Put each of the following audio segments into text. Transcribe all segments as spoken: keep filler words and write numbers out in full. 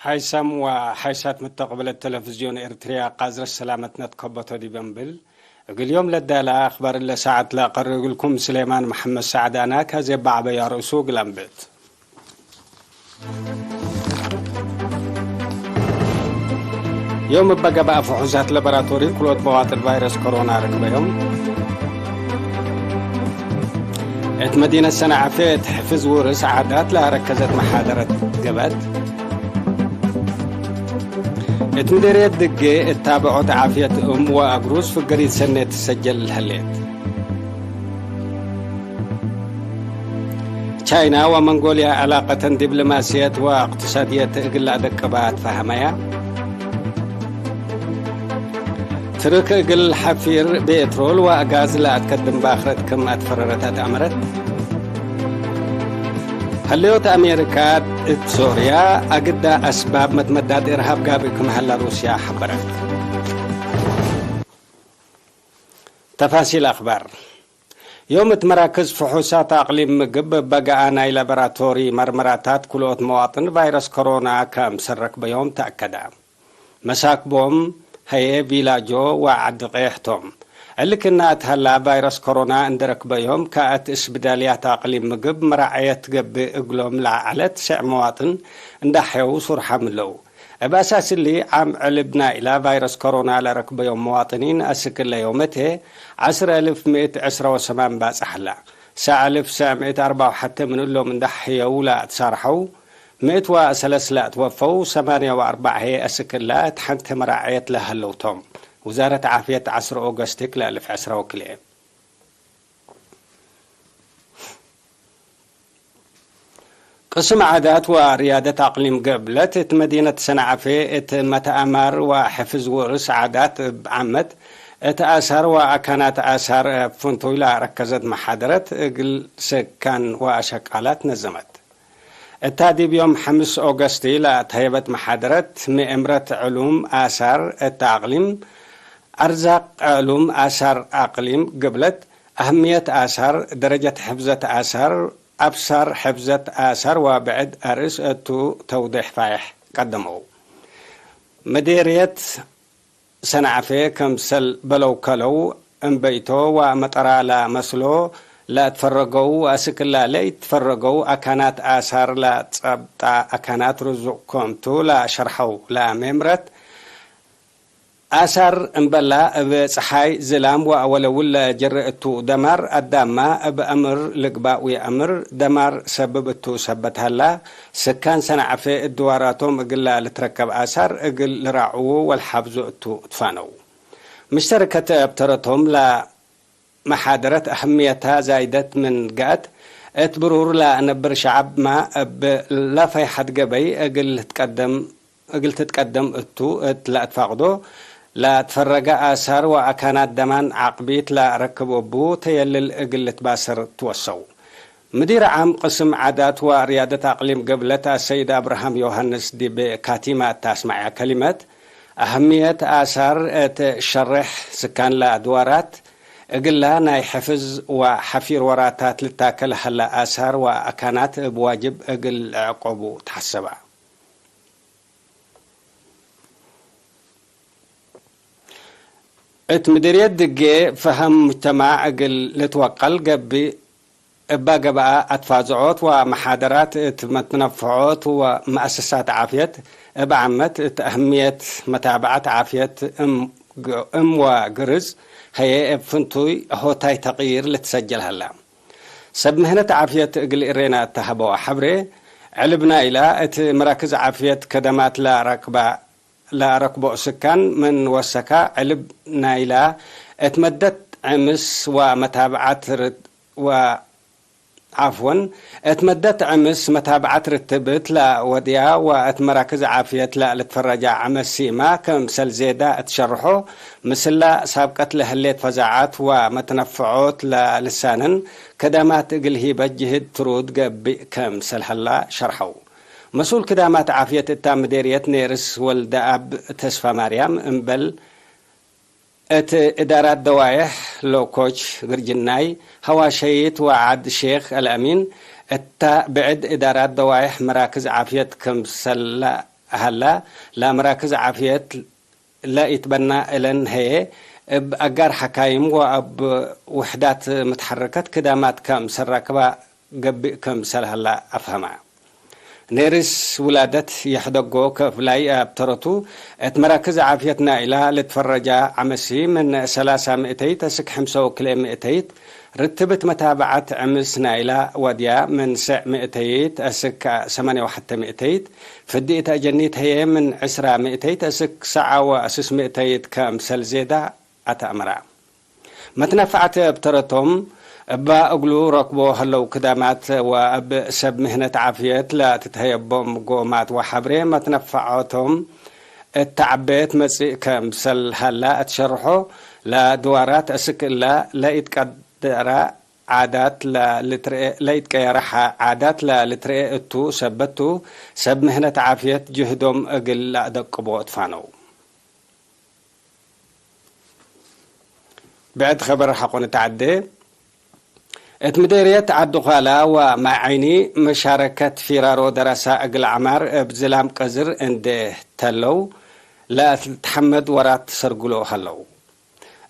ሀይሰም ወሐይሳት ምተቅብለት ተለፍዝዮን ኤርትርያ ቃዝረት ሰላመትነ ትከበቶ ዲብ እንብል፣ እግል ዮም ለዳለ አክባር እለ ሳዐት ለአቀርእ እግልኩም ስሌማን መሐመድ ሳዕድ አነ። ከዜ በዐበያ ርእሱ እግል አንብት። ዮም እበ ገብአ ፍሑሳት ለበራቶሪ ክልኦት መዋጥን ቫይረስ ኮሮና ረክበዮም። እት መዲነት ሰንዓፌ እት ሕፍዝ ውርስ ዓዳት ለአረከዘት መሓደረት ገብአት። እት ምዴርየት ድጌ እት ታብዖት ዓፍየት እም ወአግሩዝ ፍገሪት ሰኔት ትሰጀል ሀሌት። ቻይና ወመንጎልያ ዕላቀተን ዲብሎማስየት ወእቅትሳድየት እግል ለአደቅባ አትፋሀመያ። ትርክ እግል ሐፊር ቤትሮል ወጋዝ ለአትከድም ባክረት ክም አትፈረረት አትአመረት። ሀለዮት አሜሪካ እት ሶርያ አግዳ አስባብ መትመዳት እርሃብ ጋብእ ክም ሀላ ሩስያ ሐበረት። ተፋሲል አክባር። ዮም እት መራክዝ ፍሑሳት አቅሊም ምግብ እበ ገአ ናይ ላቦራቶሪ መርመራታት ክልኦት መዋጥን ቫይረስ ኮሮና ከምሰል ረክበዮም ተአከደ። መሳክቦም ሀዬ ቪላጆ ወዐዲ ቄሕ ቶም። እሊ ክና እት ሀላ ቫይረስ ኮሮና እንዴ ረክበዮም ከአት እስብዳልያት አቅሊም ምግብ መራዐየት ገብእ እግሎም ለዐለት ሴዕ መዋጥን እንዳ ሐየው ሱርሐ ምለው። እብ አሳስ እሊ፣ ዓም ዕልብ ናይላ ቫይረስ ኮሮና ለረክበዮም መዋጥኒን አስክ እለ ዮመቴ ዐስር አልፍ ምእት ዕስራ ወሰማን ባጽሕ ሀላ። ሰዕ አልፍ ሰዕ ምእት አርበዕ ወሐቴ ምን እሎም እንዳ ሐየው ለአትሳርሐው፣ ምእት ወሰለስ ለአትወፈው፣ ሰማንያ ወአርበዕ ህዬ አስክ እለ እት ሐንቴ መራዐየት ለሀለው ቶም። ውዛረት ዓፍየት ዐስር ኦገስት ክልኤ አልፍ ዕስራ ወክልኤ። ቅስም ዓዳት ወርያደት አቅሊም ገብለት እት መዲነት ሰንዓፌ እት መትአማር ወሕፍዝ ውርስ ዓዳት እብ ዓመት እት አሳር ወአካናት አሳር ፍንቱይ ለአረከዘት መሓደረት እግል ስካን ወአሸቃላት ነዘመት። እታ ዲብ ዮም ሐምስ ኦገስት ለአትሀየበት መሓደረት ምእምረት ዕሉም አሳር እት አቅሊም አርዛቅ ዕሉም አሳር አቅሊም ገብለት፣ አህምየት አሳር፣ ደረጀት ሕፍዘት አሳር፣ አብሳር ሕፍዘት አሳር ወብዕድ አርእስ እቱ ተውዴሕ ፋይሕ ቀደመው። መዴርየት ሰንዓፌ ክምሰል በለው ከለው፣ እምበይቶ ወመጠራ ለመስሎ ለአትፈረገው አስክ እለ ለኢትፈረገው አካናት አሳር ለጸብጣ አካናት ርዙቅ ክምቱ ለሸርሐው ለሜምረት፣ አሳር እምበላ እብ ጸሓይ፣ ዝላም ወአወለውል ለጀሬ እቱ፣ ደማር አዳማ እብ አምር ልግባእ ወየአምር፣ ደማር ሰብብ እቱ ሰበት ሀላ፣ ስካን ሰንዓፌ እት ድዋራቶም እግል ልትረከብ አሳር እግል ልራዕዉ ወልሓፍዙ እቱ ትፋነው። ምሽተረከት እብ ተረቶም ለ መሓደረት አህምየታ ዛይደት ምን ገአት፣ እት ብሩር ለአነብር ሸዐብመ እብ ለፈይሐት ገበይ እግል ልትቀደም፣ እግል ትትቀደም እቱ እት ለአትፋቅዶ፣ ለአትፈረገ አሳር ወአካናት ደማን ዓቅቢት ለአረክብ እቡ ተየልል እግል ልትባሰር ትወሰው። ምዲር ዓም ቅስም ዓዳት ወርያደት አቅሊም ገብለት አሰይድ አብርሃም ዮሐንስ ዲብ ካቲመ እት አስመዐ ከሊመት፣ አህምየት አሳር እት ሸሬሕ ስካን ለአድዋራት፣ እግላ ናይ ሕፍዝ ወሐፊር ወራታት ልታከ ለሀለ አሳር ወአካናት እብ ዋጅብ እግል ልዕቀቡ ተሐሰበ። እት ምድርየት ድጌ ፈሀም ሙጅተማዕ እግል ልትወቀል ገብእ እባ ገብአ አትፋዝዖት ወመሓደራት እት መትነፍዖት ወመአሰሳት ዓፍየት እብ ዓመት እት አህምየት መታብዐት ዓፍየት እም ግ-፣ እም ወግርዝ ህዬ እብ ፍንቱይ ሆታይ ተቅይር ልትሰጀል ሀላ። ሰብ ምህነት ዓፍየት እግል እሬና እተ ሀበወ ሐብሬ፣ ዕልብ ናይላ እት መራክዝ ዓፍየት ከደማት ለረክባ ለአረክቦ ስካን ምን ወሰካ፣ ዕልብ ናይላ እት መደት ዕምስ ወመታብዐት ርት-፣ ወ-፣ ዓፍወን፣ እት መደት ዕምስ መታብዐት ርትብት ለወድያ ወእት መራክዝ ዓፍየት ለልትፈረጃ ዐመሲማ ክምሰል ዜዳ እት ሸርሖ፣ ምስላ ሳብቀት ለህሌት ፈዛዐት ወመትነፍዖት ለልሳንን ከደማት እግል ሂበ ጅህድ ትሩድ ገብእ ክምሰል ሀላ ሸርሐው። መስኡል ክዳማት ዓፍየት እታ ምዴርየት ኔርስ ወልደአብ ተስፋማርያም እምበል፣ እት እዳራት ደዋይሕ ሎኮች፣ ግርጅናይ፣ ሐዋሸይት ወዐድ ሼክ አልአሚን፣ እታ ብዕድ እዳራት ደዋይሕ መራክዝ ዓፍየት ክምሰለ ሀላ፣ ለመራክዝ ዓፍየት ለኢትበና እለን ህዬ፣ እብ አጋር ሐካይም ወእብ ውሕዳት ምትሐረከት ክዳማት ከምሰል ራክባ ገብእ ከምሰል ሀላ አፍሀመ። ኔርስ ውላደት የሕደጎ ከፍላይ አብተረቱ፣ እት መራክዝ ዓፍየት ናይላ ልትፈረጃ ዐመሲ፣ ምን ሰላሳ ምእተይት አስክ ሐምሳ ወክልኤ ምእተይት፣ ርትብት መታብዐት ዕምስ ናይላ ወድያ፣ ምን ሰዕ ምእተይት አስክ ሰማንያ ወሐተ ምእተይት፣ ፍዲ እት አጀኒት ህዬ ምን ዕስራ ምእተይት አስክ ሰዓ ወስስ ምእተይት ከምሰል ዜዳ አተአምራ። መትነፈዐት እብ ተረቶም፣ እባ እግሉ ረክቦ ህለው ክዳማት ወእብ ሰብ ምህነት ዓፍየት ለትትሀየቦም ጎማት ወሐብሬ መትነፈዐቶም እት ተዐቤት መጽእ ከምሰል ሀላ እት ሸርሖ፣ ለድዋራት አስክ እለ ለኢትቀደረ ዓዳት ለልትርኤ፣ ለኢትቀየረ ዓ-፣ ዓዳት ለልትርኤ እቱ ሰበት ቱ፣ ሰብ ምህነት ዓፍየት ጅህዶም እግል ለአደቅቦ እትፋነው። ብዕድ ኸበር ሐቆ ንትዐዴ። እት ምዴርየት ዐዲ ኳላ ወማይ ዓይኒ መሻረከት ፊራሮ ደረሳ እግል ዐማር እብ ዝላም ቀዝር እንዴ ተለው ለአትሐመድ ወራት ሰርግሎ ሀለው።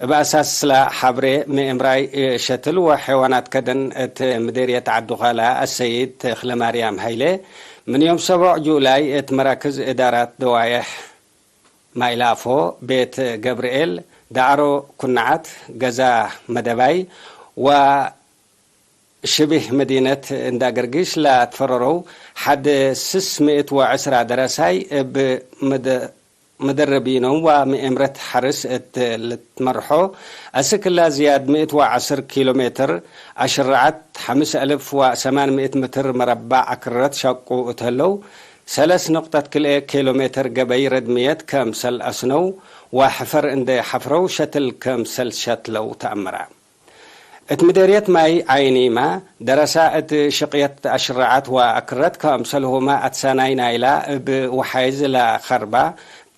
እብ አሳስ ለሐብሬ ምእምራይ ሸትል ወሐይዋናት ከደን እት ምዴርየት ዐዲ ኳላ አሰይድ ተክለማርያም ሀይሌ ምን ዮም ሰቦዕ ጁላይ እት መራክዝ እዳራት ደዋየሕ ማይላፎ፣ ቤት ገብርኤል፣ ዳዕሮ ኩናዓት፣ ገዛ መደባይ ወሽቢህ መዲነት እንዳገርግሽ ለትፈረረው ሐድ ስስ ምእት ወዕስራ ደረሳይ እብ መደ-፣ መደረቢኖም ወምእምረት ሐርስ እት ልትመርሖ አስክ እላ ዝያድ ምእት ወዐስር ኪሎ ሜትር አሽረዐት ሐምስ አልፍ ወሰማን ምእት ምትር መረባዕ አክረት ሸቁ እት ህለው፣ ሰለስ ነቁጠት ክልኤ ኪሎ ሜትር ገበይ ረድምየት ከምሰል አስነው ወሐፈር እንዴ ሐፍረው ሸትል ከምሰል ሸትለው ተአምረ። እት ምዴርየት ማይ ዓይኒመ ደረሳ እት ሽቅየት አሽረዐት ወአክረት ከምሰልሁመ አትሳናይ ናይላ እብ ወሓይዝ ለከርባ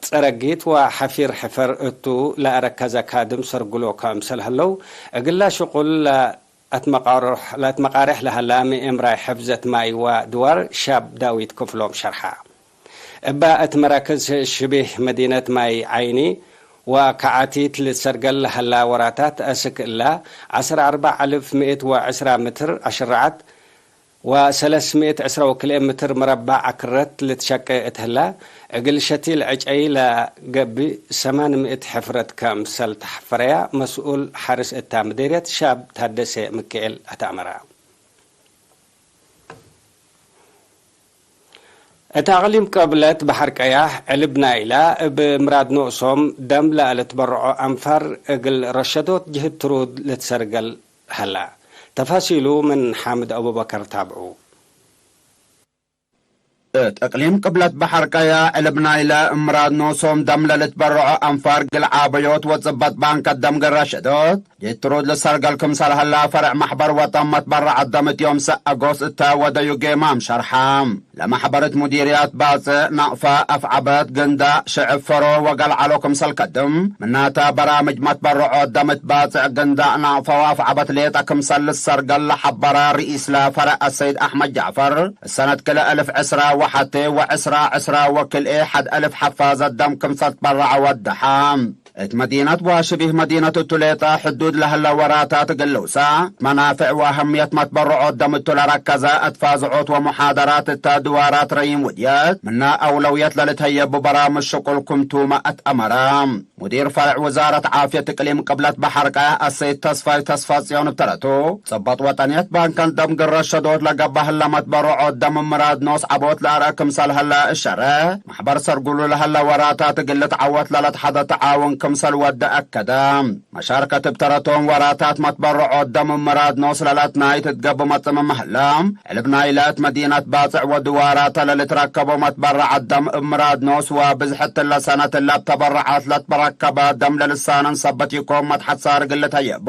ጸረጊት ወሐፊር ሕፈር እቱ ለአረከዘ ካድም ሰርግሎ ከምሰል ህለው እግላ ሽቁል ለአትመቃርሕ፣ ለአትመቃርሕ ለሀላ ምእምራይ ሕፍዘት ማይ ወድዋር ሻብ ዳዊት ክፍሎም ሸርሐ። እባ እት መራክዝ ሽቢህ መዲነት ማይ ዓይኒ ወከዓቲት ልትሰርገል ለሀላ ወራታት አስክ እላ ዐስር አርበዕ አልፍ ምእት ወዕስራ ምትር አሽረዐት ወሰለስ ምእት ዕስራ ወክልኤ ምትር መረባዕ አክረት ልትሸቄ እት ህላ፣ እግል ሸቲል ዕጨይ ለገብእ ሰማን ምእት ሕፍረት ከምሰል ተሐፈረያ መስኡል ሐርስ እታ ምዴርየት ሻብ ታደሴ ምክኤል አተአመራ። እት አቅሊም ቅብለት በሐር ቀያሕ ዕልብ ናይላ እብ ምራድ ኖሶም ደም ለልትበርዖ አንፋር እግል ረሸዶት ጅህድ ትሩድ ልትሰርገል ሀላ። ተፋሲሉ ምን ሓምድ አቡበከር ታብዑ። እት እቅሊም ቅብለት በሐር ቀያሕ ዕልብ ናይለ እብ ምራድ ኖሶም ደም ለልትበርዖ አንፋር እግል ዓበዮት ወጽበት ባንከት ደም እግል ረሸዶት ጅህድ ትሩድ ልትሰርገል ክምሰል ሀላ ፈርዕ መሕበር ወጠን መትበረዐት ደም እት ዮም ሰዕ አጎስት እተ ወደዩ ጌማም ሸርሐ። ለመሕበር እት ሙዲርያት ባጽዕ፣ ናቅፋ፣ አፍዐበት፣ ግንዳዕ፣ ሽዕብ ፈሮ ወገልዓሎ ክምሰል ከድም፣ ምናተ በራምጅ መትበረዖት ደም እት ባጽዕ፣ ግንዳዕ፣ ናቅፋ ወአፍዐበት ሌጠ ክምሰል ልትሰርገል ለሐበረ ርኢስለ ፈርዕ አሰይድ አሕመድ ጃዕፈር፣ እሰነት ክልኤ አልፍ ዕስራ ወሐቴ ወዕስራ ዕስራ ወክልኤ ሐድ አልፍ ሐፋዘት ደም ክምሰል ትበረዐ ወደሐ። እት መዲነት ወሽቢህ መዲነት እቱ ሌጠ ሕዱድ ለህለ ወራታት እግል ልውሳዕ፣ መናፍዕ ወአህምየት መትበረዖት ደም እቱ ለረከዘ እት ፋዝዖት ወሙሓደራት እተ ድዋራት ረዪም ውድየት፣ ምነ አውለውየት ለልትሀየቡ በራምጅ ሽቁል ክምቱመ አትአመረ። ሙዲር ፈርዕ ውዛረት ዓፍየት እቅሊም ቅብለት በሐር ቀያሕ አሰይድ ተስፋይ ተስፋጽዮን እብ ተረቱ፣ ጽበጥ ወጠንየት ባንከን ደም እግል ረሸዶት ለገብአ ህለ መትበረዖት ደም ምራድ ኖስ ዐቦት ለአርአ ክምሰል ህለ እሸረ፣ መሕበር ሰርጉሉ ለህለ ወራታት እግል ልትዐወት ለለትሐዘ ተዓውን ክምሰል ወደ አከደ። መሻርከት እብ ተረቶም ወራታት መትበረዖት ደም እብ ምራድ ኖስ ለለትናይት እት ገብእ መጽምም ህለ፣ ዕልብ ናይለ እት መዲነት ባጽዕ ወድዋራተ ለልትረከቦ መትበረዐት ደም እብ ምራድ ኖስ ወብዝሕት እለ ሰነት እለ እብ ተበረዓት ለትረከበ ደም ለልሳንን ሰበት ኢኮን መትሐሳር እግል ልትሀየቡ፣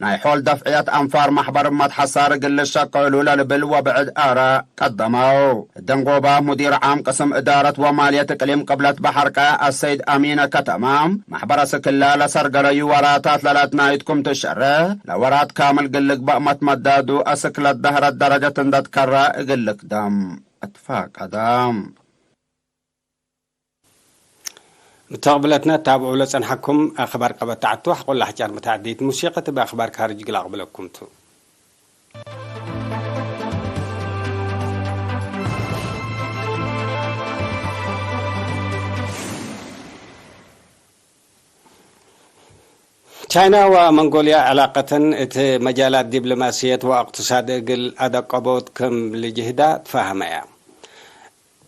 ናይ ሖል ደፍዕየት አንፋር መሕበር እብ መትሐሳር እግል ልሸቀሉ ለልብል ወብዕድ አረ። ቀደመው። እደንጎባ ሙዲር ዓም ቅስም እዳረት ወማልየት እቅሊም ቅብለት በሐር ቀያሕ አሰይድ አሚነ ከተማ፣ መሕበር አስክላ ለሰርገለዩ ወራታት ለለትናይት ክም ትሸረ፣ ለወራት ካምል እግል ልግበእ መትመዳዱ አስክ ለደህረት ደረጀት እንደ ትከረ እግል ልክደም አትፋቀደ። እተ ቅብለትነ ትታብዑ ለጸንሐኩም አክባር ቀበት ተዐቱ፣ ሐቆለ አሕጫር መታዕዲት ሙሲቀት እብ አክባር ካርጅ እግል አቅብለኩም ቱ። ቻይና ወመንጎልያ ዕላቀተን እት መጃላት ዲብሎማስየት ወእቅትሳድ እግል አደቀቦት ክም ልጅህዳ ትፋሀመያ።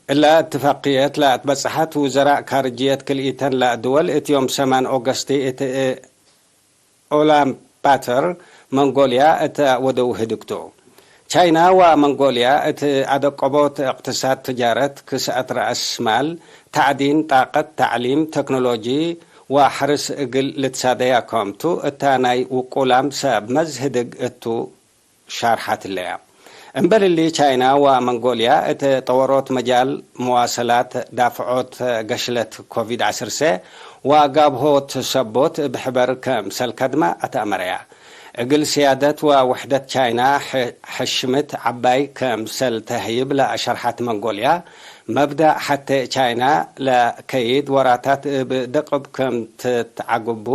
እለ እትፋቅየት ለአትበጸሐት ውዘራእ ካርጅየት ክልኢተን ለድወል እት ዮም ሰማን ኦገስቲ እት ኡላንባተር መንጎልያ እተ ወደው ህድግቱ። ቻይና ወመንጎልያ እት አደቀቦት እቅትሳድ፣ ትጃረት፣ ክስአት ረአስ ማል፣ ተዕዲን፣ ጣቀት፣ ተዕሊም፣ ተክኖሎጂ ወሐርስ እግል ልትሳደያ ከምቱ እታ ናይ ውቁላም ሰብ መዝ ህድግ እቱ ሻርሐት ህለያ። እምበል እሊ፣ ቻይና ወመንጎልያ እት ጠወሮት መጃል መዋሰላት፣ ዳፍዖት ገሽለት ኮቪድ ዐሰርተ ወጋብሆት ሰቦት እብ ሕበር ከምሰል ከድማ አትአመረያ። እግል ስያደት ወውሕደት ቻይና ሕ-፣ ሕሽምት ዐባይ ከምሰል ተህይብ ለአሸርሐት መንጎልያ፣ መብዳእ ሐቴ ቻይና ለከይድ ወራታት እብ ደቅብ ከም ትትዓግቡ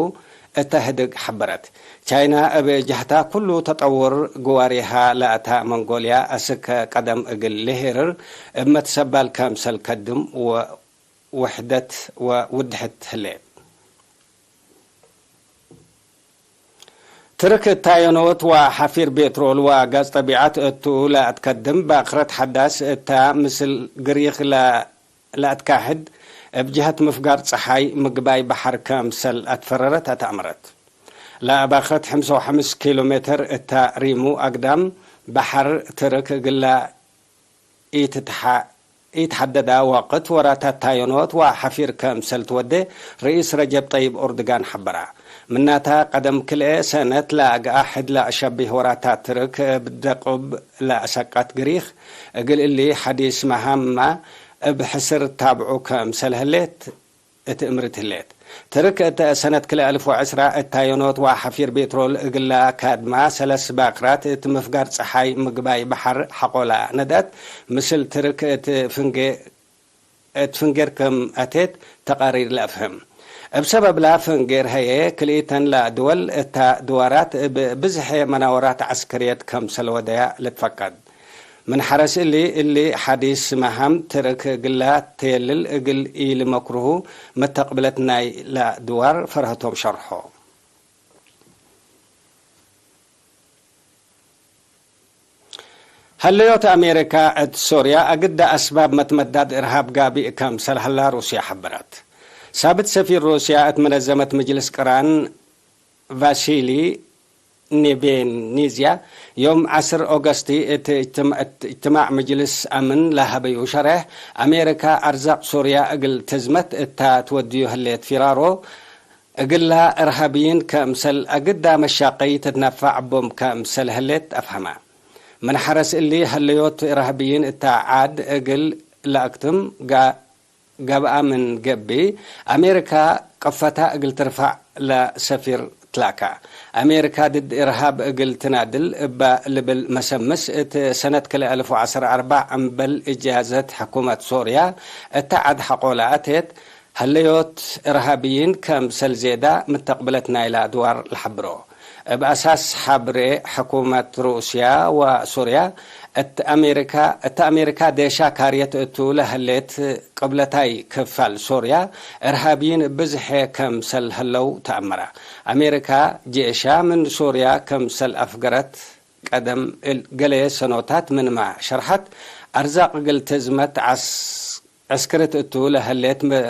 እተ ህድግ ሐበረት። ቻይና እብ ጀህታ፣ ኩሉ ተጠውር ግዋሬሃ ለአታ መንጎልያ አስክ ቀደም እግል ልሄርር እብ መትሰባል ከምሰል ከድም ወውሕደት ወውድሕት ህሌ። ትርክ እታዮኖት ወሐፊር ቤትሮል ወጋዝ ጠቢዐት እቱ ለአትከድም ባክረት ሐዳስ እታ፣ ምስል ግሪክ ለ-፣ ለአትካሕድ እብ ጀህት ምፍጋር ጸሓይ ምግባይ በሐር ከምሰል አትፈረረት አትአምረት። ለአባክረት ሐምሳ ወሐምስ ኪሎ ሜትር እታ ሪሙ አግዳም በሐር ትርክ እግላ ኢትትሐ-፣ ኢትሐደዳ ወቅት ወራታት ታዮኖት ወሐፊር ከምሰል ትወዴ ርኢስ ረጀብ ጠይብ ኦርድጋን ሐበራ። ምናታ፣ ቀደም ክልኤ ሰነት ለአግአ ሕድ ለአሸቢህ ወራታት ትርክ እብ ደቅብ ለአሰቀት ግሪክ፣ እግል እሊ ሐዲስ መሃምማ እብ ሕስር ታብዑ ከምሰል ህሌት እት እምርት ህሌት። ትርክ እተ ሰነት ክልኤ አልፍ ወዕስራ እት ታዮኖት ወሐፊር ቤትሮል እግላ ካድማ ሰለስ ባክራት እት ምፍጋር ጸሓይ ምግባይ በሐር ሐቆላ ነድአት፣ ምስል ትርክ እት ፍንጌ-፣ እት ፍንጌር ክም አቴት ተቃሪር ለአፍህም። እብ ሰበብላ ፍንጌር ሀዬ ክልኢተን ለድወል እታ ድዋራት እብ ብዝሐ መናወራት ዐስከርየት ከምሰል ወደያ ልትፈቀድ። ምን ሐረስ እሊ፣ እሊ ሐዲስ መሃም ትርክ እግላ ተየልል እግል ኢልመክርሁ መተቅብለት ናይላ ድዋር ፈርሀቶም ሸርሖ። ሀለዮት አሜሪካ እት ሶርያ አግደ አስባብ መትመዳድ እርሃብ ጋብእ ከምሰል ሀላ ሩስያ ሐበረት። ሳብት ሰፊር ሩስያ እት መነዘመት ምጅልስ ቅራን ቫሲሊ ኔቤንዝያ፣ ዮም ዐስር ኦገስቲ እት እጅትም-፣ እት እጅትማዕ ምጅልስ አምን ለሀበዩ ሸሬሕ፣ አሜሪካ አርዛቅ ሶርያ እግል ተዝመት እታ ትወድዩ ህሌት ፊራሮ፣ እግላ እርሃብይን ከምሰል አግዳ መሻቀይ ትትነፋዕ ቦም ከምሰል ህሌት አፍሀመ። ምን ሐረስ እሊ፣ ሀለዮት እርሃብይን እታ ዓድ እግል ለአክትም ጋ-፣ ገብአ ምን ገብእ፣ አሜሪካ ቅፈታ እግል ትርፈዕ ለሰፊር ትላካ። አሜሪካ ድድ እርሃብ እግል ትናድል እበ ልብል መሰምስ፣ እት ሰነት ክልኤ አልፍ ወዐስር ወአርበዕ እምበል እጃዘት ሕኩመት ሶርያ እተ ዐድ ሐቆ ለአቴት፣ ሀለዮት እርሃብይን ከምሰል ዜዳ ምተቅብለት ናይላ ድዋር ለሐብሮ። እብ አሳስ ሐብሬ ሕኩመት ሩስያ ወሶርያ፣ እት አሜሪካ፣ እት አሜሪካ ዴሻ ካርየት እቱ ለህሌት ቅብለታይ ክፋል ሶርያ፣ እርሃብይን ብዝሐ ከምሰል ህለው ተአመረ። አሜሪካ ጄሻ ምን ሶርያ ከምሰል አፍገረት ቀደም እል-፣ ገሌ ሰኖታት ምንመ ሸርሐት፣ አርዛቅ እግል ትዝመት ዐስ-፣ ዐስክርት እቱ ለህሌት ም-፣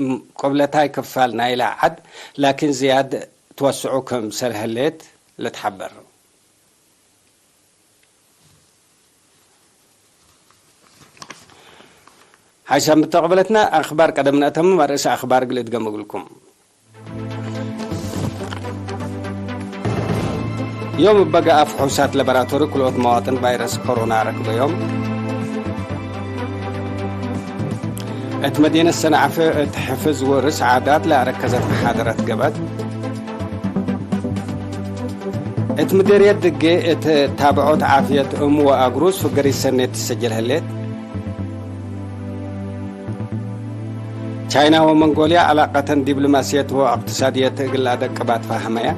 ም-፣ ቅብለታይ ክፋል ናይላ ዐድ፣ ላኪን ዝያድ ትወስዑ ክምሰል ህሌት ልትሐበር። ሐይሰ ምተቅብለትነ አክባር ቀደም ነአተምም፣ አርእሰ አክባር እግል እድገም እግልኩም። ዮም እበ ገአ ፍሑሳት ለበራቶሪ ክልኦት መዋጥን ቫይረስ ኮሮና ረክበዮም። እት መዲነት ሰንዓፈ እት ሕፍዝ ውርስ ዓዳት ለአረከዘት መሓደረት ገብአት። እት ምዴርየት ድጌ እት ታብዖት ዓፍየት እም ወአግሩዝ ፍገሪት ሰኔት ትሰጀል ህሌት። ቻይና ወመንጎልያ ዐላቀተን ዲብሎማስየት ወእቅትሳድየት እግል ለአደቅብ አትፋሀመያ።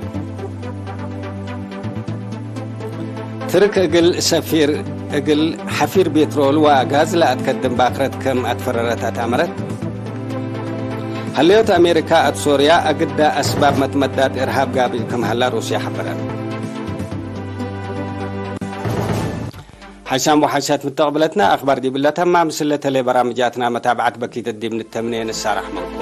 ትርክ እግል ሰፊር እግል ሐፊር ቤትሮል ወጋዝ ለአትከድም ባክረት ክም አትፈረረት አትአመረት። ሀለዮት አሜሪካ እት ሶርያ እግዳ አስባብ መትመዳት እርሃብ ጋብእ ክም ሀላ ሩስያ ሐበረት። ሓይሳም ወሓይሳት ምተቅብለትና አክባር ዲብለ ተማ ምስለ ተሌ በራምጃትና መታብዓት በኪት ዲብ ንተምኔ ንሳራሕ መንኩም።